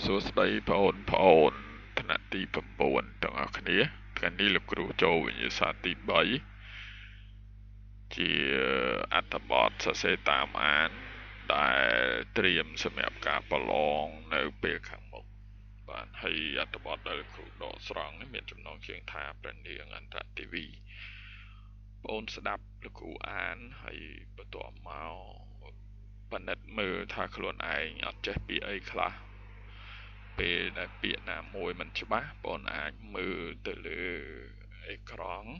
សួស្តីបងប្អូនថ្នាក់ទី9ទាំងអស់គ្នាថ្ងៃនេះលោកគ្រូចូលវិញ្ញាសាទី3ជាអត្ថបទសរសេរតាមអានដែលត្រៀមសម្រាប់ការប្រឡងនៅពេលខាងមុខបាទហើយអត្ថបទដែលលោកគ្រូដកស្រង់នេះមានចំណងជើងថាព្រះនាងអន្តរទេវីបងអូនស្ដាប់លោកគ្រូអានហើយបន្ទាប់មកពិនិត្យមើលថាខ្លួនឯងអត់ចេះពាក្យអីខ្លះពេលដែលពាក្យណាមួយមិនច្បាស់បងអាចមើលទៅលើអេក្រង់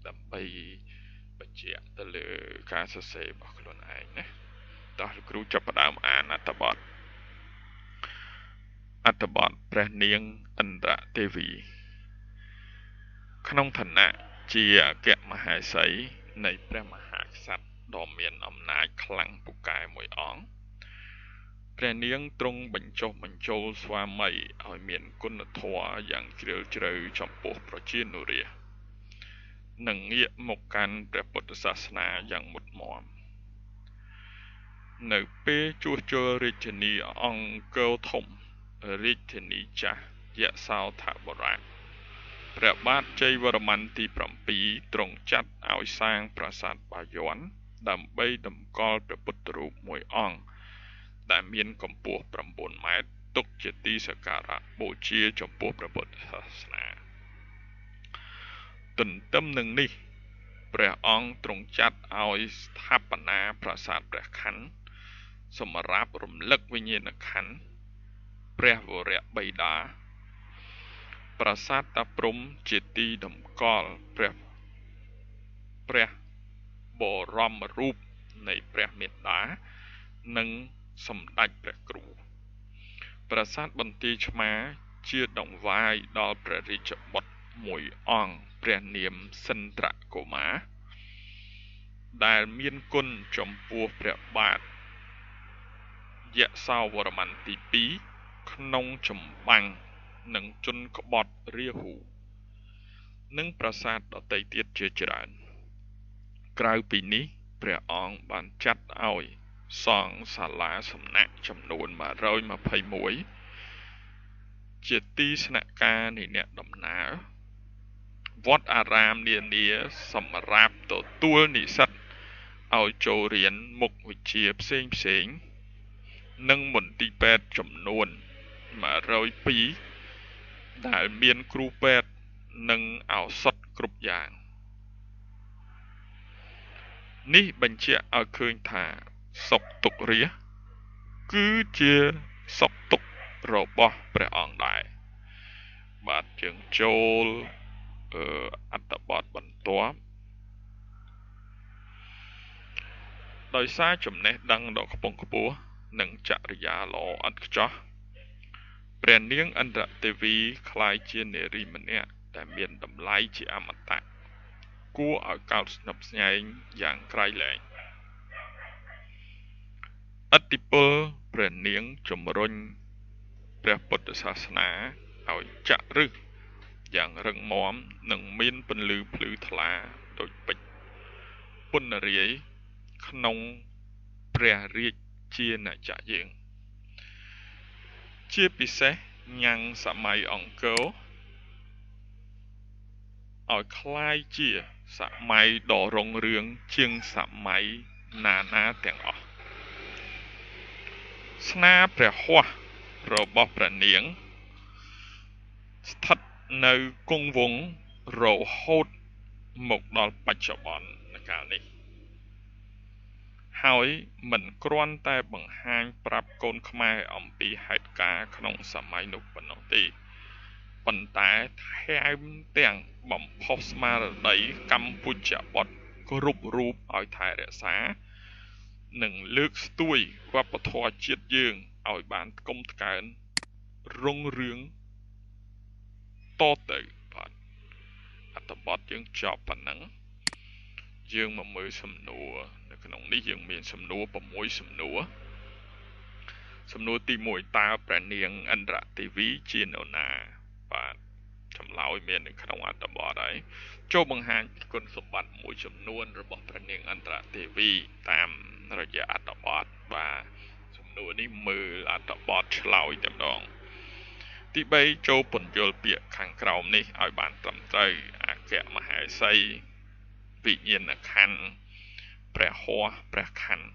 ដើម្បីបញ្ជាក់ទៅលើការសរសេររបស់ខ្លួនឯងណាតោះលោកគ្រូចាប់ផ្ដើមអានអត្ថបទព្រះនាងឥន្ទ្រទេវីក្នុងឋានៈជាអគ្គមហេសីនៃព្រះមហាក្សត្រដ៏មានអំណាចខ្លាំងពូកែមួយអង្គព្រះនាងទ្រង់បញ្ចុះបញ្ចូលស្វាមីឲ្យមានគុណធម៌យ៉ាងជ្រាលជ្រៅចំពោះប្រជានុរាស្ត្រនិងងាកមកកាន់ព្រះពុទ្ធសាសនាយ៉ាងមុតមាំនៅពេលជួសជុលរាជធានីអង្គរធំរាជធានីចាស់យសោធបុរៈព្រះបាទជ័យវរ្ម័នទី7ទ្រង់ចាត់ឲ្យសាងប្រាសាទបាយ័នដើម្បីតម្កល់ព្រះពុទ្ធរូបមួយអង្គដែលមានកម្ពស់9ម៉ែត្រទុកជាទីសក្ការៈបូជាចំពោះព្រះពុទ្ធសាសនាទន្ទឹមនឹងនេះព្រះអង្គទ្រង់ចាត់ឲ្យស្ថាបនាប្រាសាទព្រះខ័នសម្រាប់រំលឹកវិញ្ញាណក្ខន្ធព្រះវរបិតាប្រាសាទតាព្រហ្មជាទីតម្កល់ព្រះបរមរូបនៃព្រះមេដានិងសម្ដេចព្រះគ្រូប្រាសាទបន្ទាយឆ្មាជាដង្វាយដល់ព្រះរាជបុត្រមួយអង្គព្រះនាមសិន្ទ្រកុមារដែលមានគុណចំពោះព្រះបាទយសោវរ្ម័នទី2ក្នុងចម្បាំងនិងជនក្បត់រាហូនិងប្រាសាទដទៃទៀតជាច្រើនក្រៅពីនេះព្រះអង្គបានចាត់ឲ្យសង់សាលាសំណាក់ចំនួន121ជាទីស្នាក់ការនៃអ្នកដំណើរវត្តអារាមនានាសម្រាប់ទទួលនិស្សិតឲ្យចូលរៀនមុខវិជ្ជាផ្សេងផ្សេងនិងមន្ទីរពេទ្យចំនួន102ដែលមានគ្រូពេទ្យនិងឱសថគ្រប់យ៉ាងនេះបញ្ជាក់ឲ្យឃើញថាសុខទុក្ខរាស្ត្រគឺជាសុខទុក្ខរបស់ព្រះអង្គដែរបាទយើងចូលអត្ថបទបន្ទាប់ដោយសារចំណេះដឹងដ៏ខ្ពង់ខ្ពស់និងចរិយាល្អឥតខ្ចោះព្រះនាងឥន្ទ្រទេវីក្លាយជានារីម្នាក់ដែលមានតម្លៃជាអមតៈគួរឲ្យកោតស្ញប់ស្ញែងយ៉ាងក្រៃលែងឥទ្ធិពលព្រះនាងជំរុញព្រះពុទ្ធសាសនាឲ្យចាក់ឫសយ៉ាងរឹងមាំនិងមានពន្លឺភ្លឺថ្លាដូចពេជ្រពណ្ណរាយក្នុងព្រះរាជាណាចក្រយើងជាពិសេសញ៉ាំងសម័យអង្គរឲ្យក្លាយជាសម័យដ៏រុងរឿងជាងសម័យណានាទាំងអស់ស្នាព្រះហស្ថរបស់ព្រះនាងស្ថិតនៅគង់វង្សរហូតមកដល់បច្ចុប្បន្នកាលនេះហើយមិនគ្រាន់តែបង្ហាញប្រាប់កូនខ្មែរអំពីហេតុការណ៍ក្នុងសម័យនោះប៉ុណ្ណោះទេប៉ុន្តែថែមទាំងបំផុសស្មារតីកម្ពុជាបុត្រគ្រប់រូបឲ្យថែរក្សានិងលើកស្ទួយវប្បធម៌ជាតិយើងឲ្យបានថ្កុំថ្កើងរុងរឿងតទៅបាទអត្ថបទយើងចប់ប៉ុណ្ណឹងយើងមកមើលសំណួរនៅក្នុងនេះយើងមានសំណួរ6សំណួរសំណួរទី1តើព្រះនាងឥន្ទ្រទេវីជានរណាបាទចម្លើយមាននៅក្នុងអត្ថបទហើយចូលបង្ហាញគុណសម្បត្តិមួយចំនួនរបស់ព្រះនាងឥន្ទ្រទេវីតាមរយៈអត្ថបទបាទសំណួរ នេះមើលអត្ថបទឆ្លើយតែម្ដងទី3ចូលពន្យល់ពាក្យខាងក្រោមនេះឲ្យបានត្រឹមត្រូវអគ្គមហេសីវិញ្ញាណខណ្ឌព្រះហស្ថព្រះខណ្ឌ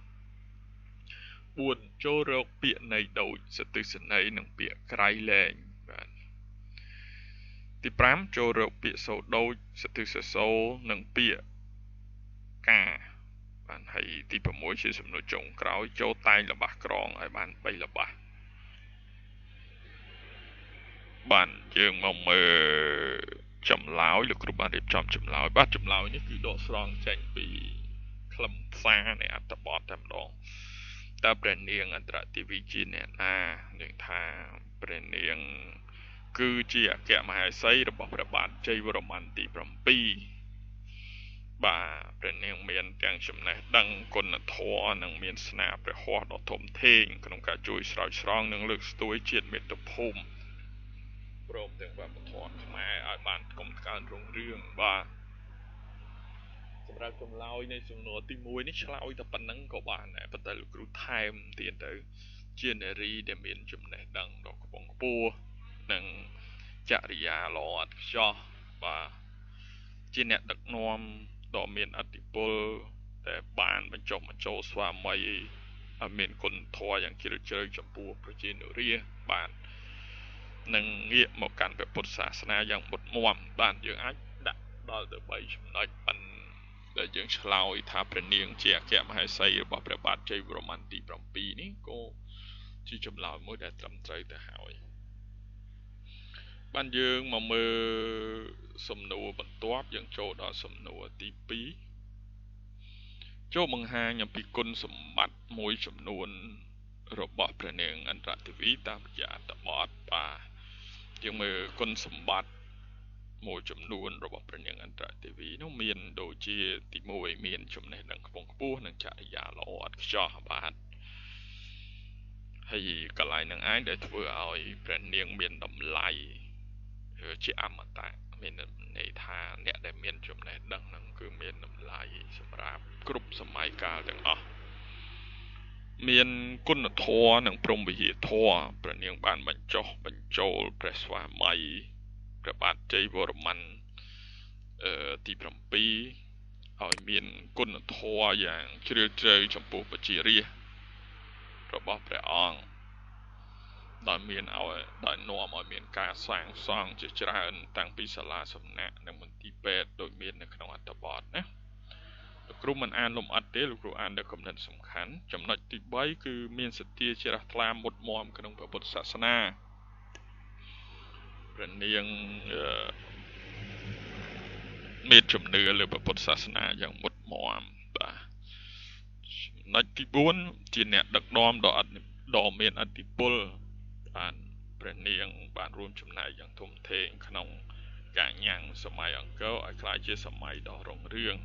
4ចូលរកពាក្យនៃដូចសទិសន័យនិងពាក្យក្រៃលែងបាទទី5ចូលរកពាក្យសូដូចសទិសសូនិងពាក្យកាបាទហើយទី6ជាសំណួរចុងក្រោយចូលតែងល្បះក្រងឲ្យបាន3ល្បះបាទយើងមកមើលចម្លើយលោកគ្រូបានរៀបចំចម្លើយបាទចម្លើយនេះគឺដកស្រង់ចេញពីខ្លឹមសារនៃអត្ថបទតែម្ដងតើព្រះនាងអន្តរទេវីជាអ្នកណានឹងថាព្រះនាងគឺជាអគ្គមហេសីរបស់ព្រះបាទជ័យវរ្ម័នទី7បាទព្រះនាងមានទាំងចំណេះដឹងគុណធម៌និងមានស្នាព្រះហស្ថដ៏ធំធេងក្នុងការជួយស្រោចស្រង់និងលើកស្ទួយជាតិមាតុភូមិព្រមទាំងវប្បធម៌ខ្មែរឲ្យបានកុំកើនរុងរឿងបាទសម្រាប់ចម្លើយនៃសំណួរទី1នេះឆ្លើយតែប៉ុណ្្នឹងក៏បានដែរប៉ុន្តែលោកគ្រូថែមទៀតទៅជានារីដែលមានចំណេះដឹងដ៏ខ្ពង់ខ្ពស់និងចរិយាល្អឥតខ្ចោះបាទជាអ្នកដឹកនាំដ៏មានឥទ្ធិពលដែលបានបញ្ចុះបញ្ចូលស្វាមីឲ្យមានគុណធម៌យ៉ាងជ្រាលជ្រៅចំពោះប្រជានុរាស្ត្របាទនិងងាកមកកាន់ព្រះពុទ្ធសាសនាយ៉ាងមុតមាំបាទយើងអាចដាក់ដល់ទៅ3ចំណុចប៉ុន្តែដែលយើងឆ្លើយថាព្រះនាងជាអគ្គមហេសីរបស់ព្រះបាទជ័យវរ្ម័នទី7នេះក៏ជាចម្លើយមួយដែលត្រឹមត្រូវទៅហើយបានយើងមកមើលសំណួរបន្ទាប់យើងចូលដល់សំណួរទី2ចូលបង្ហាញអំពីគុណសម្បត្តិមួយចំនួនរបស់ព្រះនាងអន្តរទេវីតាមរយៈអត្ថបទបាទយើងមើលគុណសម្បត្តិមួយចំនួនរបស់ព្រះនាងអន្តរទេវីនោះមានដូចជាទី1មានចំណេះដឹងខ្ពង់ខ្ពស់និងចរិយាល្អឥតខ្ចោះបាទហើយកន្លែងនឹងឯងដែលធ្វើឲ្យព្រះនាងមានតម្លៃជាអមតៈមានន័យថាអ្នកដែលមានចំណេះដឹងនឹងគឺមានតម្លៃសម្រាប់គ្រប់សម័យកាលទាំងអស់មានគុណធម៌និងព្រហ្មវិហារធម៌ព្រះនាងបានបញ្ចុះបញ្ចូលព្រះស្វាមីព្រះបាទជ័យវរ្ម័នទី7ឲ្យមានគុណធម៌យ៉ាងជ្រាលជ្រៅចំពោះប្រជារាស្ត្ររបស់ព្រះអង្គដោយមានឲ្យដោយនាំឲ្យមានការសាងសង់ជាច្រើនតាំងពីសាលាសំណាក់និងមន្ទីរពេទ្យដូចមាននៅក្នុងអត្ថបទណាលោកគ្រូមិនអានលម្អិតទេលោកគ្រូអានតែគំនិតសំខាន់ចំណុចទី3គឺមានសទ្ធាជ្រះថ្លាមុតមាំក្នុងព្រះពុទ្ធសាសនាព្រះនាងមានជំនឿលើព្រះពុទ្ធសាសនាយ៉ាងមុតមាំបាទចំណុចទី4ជាអ្នកដឹកនាំដ៏មានឥទ្ធិពលបានព្រះនាងបានរួមចំណែកយ៉ាងធំធេងក្នុងការញ៉ាំងសម័យអង្គរឲ្យក្លាយជាសម័យដ៏រុងរឿង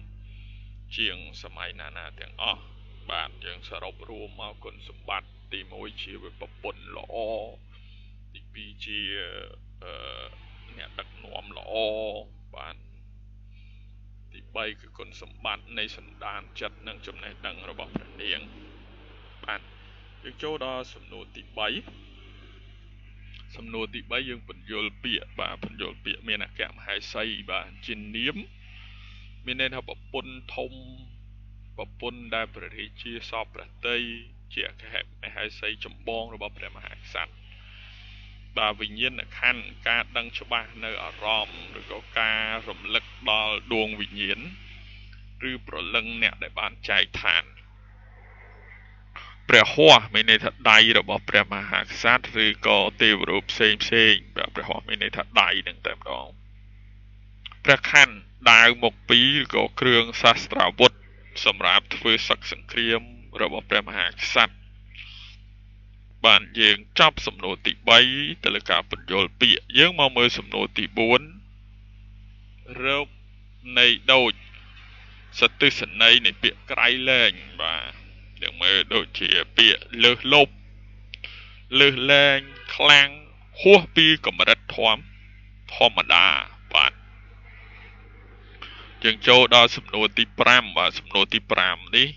ជាងសម័យណានាទាំងអស់បាទយើងសរុបរួមមកគុណសម្បត្តិទី1ជាប្រពន្ធល្អទី2ជាអ្នកដឹកនាំល្អបាទទី3គឺគុណសម្បត្តិនៃសន្តានចិត្តនិងចំណេះដឹងរបស់ព្រះនាងបាទយើងចូលដល់សំណួរទី3សំណួរទី3យើងពន្យល់ពាក្យបាទពន្យល់ពាក្យមានអគ្គមហេសីបាទជានាមមានន័យថាប្រពន្ធធំប្រពន្ធដែលព្រះរាជាសពព្រះទ័យជាអគ្គមហេសីចម្បងរបស់ព្រះមហាក្សត្របាទវិញ្ញាណខណ្ឌការដឹងច្បាស់នៅអារម្មណ៍ឬក៏ការរំលឹកដល់ដួងវិញ្ញាណឬប្រលឹងអ្នកដែលបានចែកឋានព្រះហស្ថមានន័យថាដៃរបស់ព្រះមហាក្សត្រឬក៏ទេវរូបផ្សេងផ្សេងបាទព្រះហស្ថមានន័យថាដៃនឹងតែម្ដងព្រះខណ្ឌដាវមកពីរឬក៏គ្រឿងសាស្ត្រាវុធសម្រាប់ធ្វើសឹកសង្គ្រាមរបស់ព្រះមហាក្សត្របានយើងចប់សំណួរទី3ទៅលើការពន្យល់ពាក្យយើងមកមើលសំណួរទី4រកនៃដូចសទិសន័យនៃពាក្យក្រៃលែងបាទយើងមើលដូចជាពាក្យលើសលប់លើសលែងខ្លាំងហួសពីកម្រិតធម្មតាបាទយើងចូលដល់សំណួរទី5បាទសំណួរទី5នេះ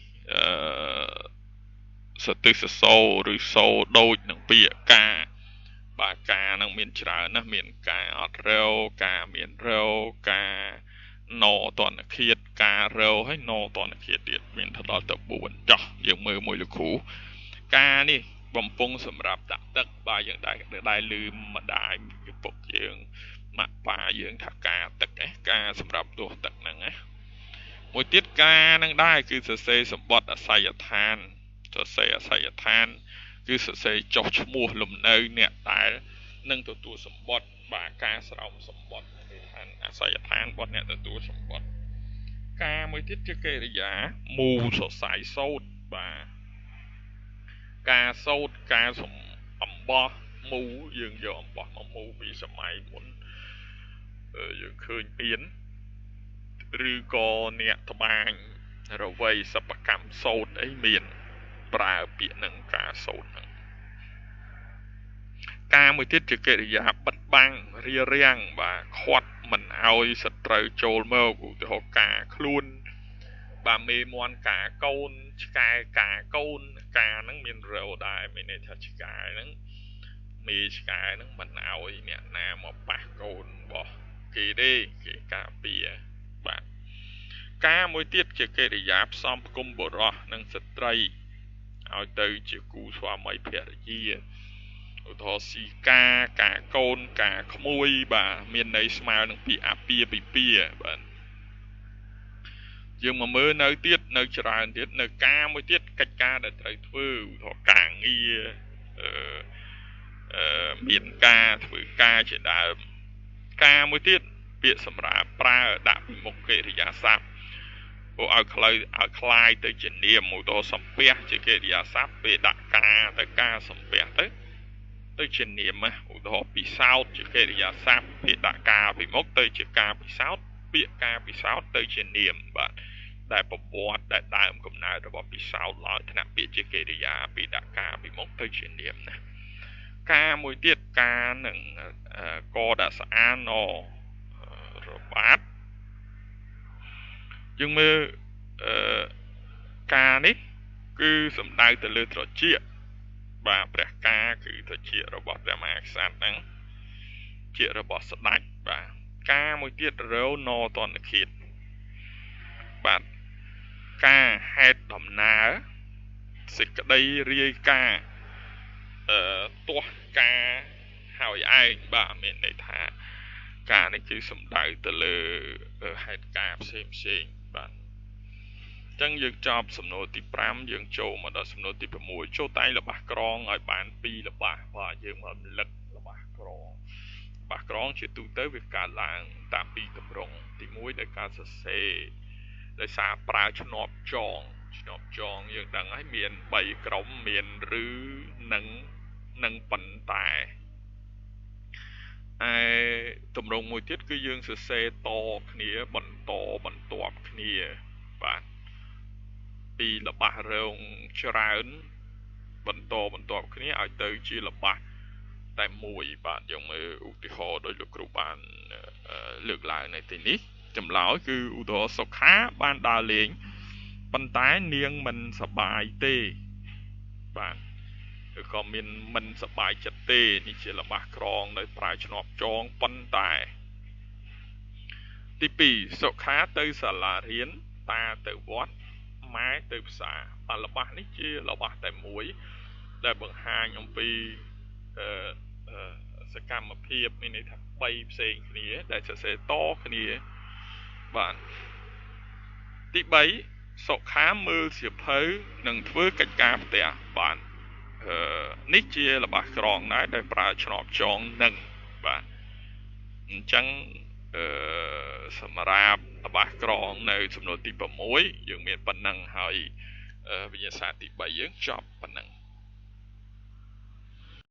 សទិសសូឬសូដូចនឹងពាក្យការបាទការនឹងមានច្រើនណាស់មានការអត់រោការមានរោការណតនឃាតការរោហើយណតនឃាតទៀតមានទៅដល់ទៅ4ចោះយើងមើលមួយលោកគ្រូការនេះបំពង់សម្រាប់ដាក់ទឹកបាទយើងដែរលឺម្ដាយពុកយើងម៉ាក់ប៉ាយើងថាការទឹកឯការសម្រាប់ទោះទឹកហ្នឹងណាមួយទៀតការនឹងដែរគឺសរសេរសម្បត្តិអាសយដ្ឋានសរសេរអាសយដ្ឋានគឺសរសេរចុះឈ្មោះលំនៅអ្នកដែលនឹងទទួលសម្បត្តិបាទការស្រោមសម្បត្តិគេថាអាសយដ្ឋានរបស់អ្នកទទួលសម្បត្តិការមួយទៀតជាកិរិយាមូសរសៃសូត្របាទការសូត្រការសំអំបោះមូយើងយកអំបោះមកមូពីសម័យមុនយើងឃើញមានឬក៏អ្នកត្បាញរវៃសិប្បកម្មសូត្រអីមានប្រើពាក្យនឹងការសូត្រហ្នឹងការមួយទៀតជាកិរិយាបិទបាំងរារាំងបាទខាត់មិនឲ្យសត្រូវចូលមកឧទាហរណ៍ការខ្លួនបាទមេមន់ការកូនឆ្កែការកូនការហ្នឹងមានរោដែរមានន័យថាឆ្កែហ្នឹងមេឆ្កែហ្នឹងមិនឲ្យអ្នកណាមកប៉ះកូនរបស់គេទេគេការពារបាទការមួយទៀតជាកិរិយាផ្សំផ្គុំបុរសនិងស្ត្រីឲ្យទៅជាគូស្វាមីភរិយាឧទាហរណ៍ស៊ីការការកូនការក្មួយបាទមានន័យស្មើនឹងពាក្យអាពាពិពាបាទយើងមកមើលនៅទៀតនៅច្រើនទៀតនៅការមួយទៀតកិច្ចការដែលត្រូវធ្វើឧទាហរណ៍ការងារមានការធ្វើការជាដើមការមួយទៀតពាក្យសម្រាប់ប្រើដាក់ពីមុខកិរិយាសព្ទព្រោះឲ្យខ្លៅឲ្យคล้ายទៅជានាមឧទាហរណ៍សំពះជាកិរិយាសព្ទពេលដាក់ការទៅការសំពះទៅជានាមឧទាហរណ៍ពិសោធន៍ជាកិរិយាសព្ទពេលដាក់ការពីមុខទៅជាការពិសោធន៍ពាក្យការពិសោធន៍ទៅជានាមបាទដែលប្រវត្តិដែលដើមកំណើតរបស់ពិសោធន៍ឡើយថ្នាក់ពាក្យជាកិរិយាពេលដាក់ការពីមុខទៅជានាមណាការមួយទៀតការនឹងកដាក់ស្អាណរបាតយើងមើលការនេះគឺសំដៅទៅលើត្រចៀកបាទព្រះការគឺត្រចៀករបស់ព្រះមហាក្សត្រហ្នឹងជារបស់ស្ដេចបាទការមួយទៀតរោណតនឃាតបាទការហេតុដំណើរសេចក្តីរាយការណ៍ទាស់ការហើយឯងបាទមានន័យថាការនេះគឺសំដៅទៅលើហេតុការណ៍ផ្សេងផ្សេងបាទអញ្ចឹងយើងចប់សំណួរទី5យើងចូលមកដល់សំណួរទី6ចូលតែងល្បះក្រងឲ្យបាន2ល្បះបាទយើងមករំលឹកល្បះក្រងល្បះក្រងជាទូទៅវាកើតឡើងតាមពីរទម្រង់ទី1ដោយការសរសេរដោយសារប្រើឈ្នាប់ចងឈ្នាប់ចងយើងដឹងហើយមាន3ក្រុមមានឬនិងប៉ុន្តែឯទម្រង់មួយទៀតគឺយើងសរសេរតគ្នាបន្តបន្ទាប់គ្នាបាទពីល្បះរងច្រើនបន្តបន្ទាប់គ្នាឲ្យទៅជាល្បះតែមួយបាទយើងមើលឧទាហរណ៍ដោយលោកគ្រូបានលើកឡើងនៅទីនេះចម្លើយគឺឧទាហរណ៍សុខាបានដើរលេងប៉ុន្តែនាងមិនសប្បាយទេបាទឬក៏មានមិនសប្បាយចិត្តទេនេះជាល្បះក្រងនៅប្រើឈ្នាប់ចងប៉ុន្តែទី2សុខាទៅសាលារៀនតាទៅវត្តម៉ែទៅផ្សារបាទល្បះនេះជាល្បះតែមួយដែលបង្ហាញអំពីសកម្មភាពមានន័យថា3ផ្សេងគ្នាដែលសរសេរតគ្នាបាទទី3សុខាមើលសៀវភៅនិងធ្វើកិច្ចការផ្ទះបាទនេះជាល្បះក្រងដែរដែលប្រើឆ្នប់ចងនឹងបាទអញ្ចឹងសម្រាប់ល្បះក្រងនៅសំណួរទី6យើងមានប៉ុណ្ណឹងហើយវិញ្ញាសាទី3យើងចប់ប៉ុណ្ណឹង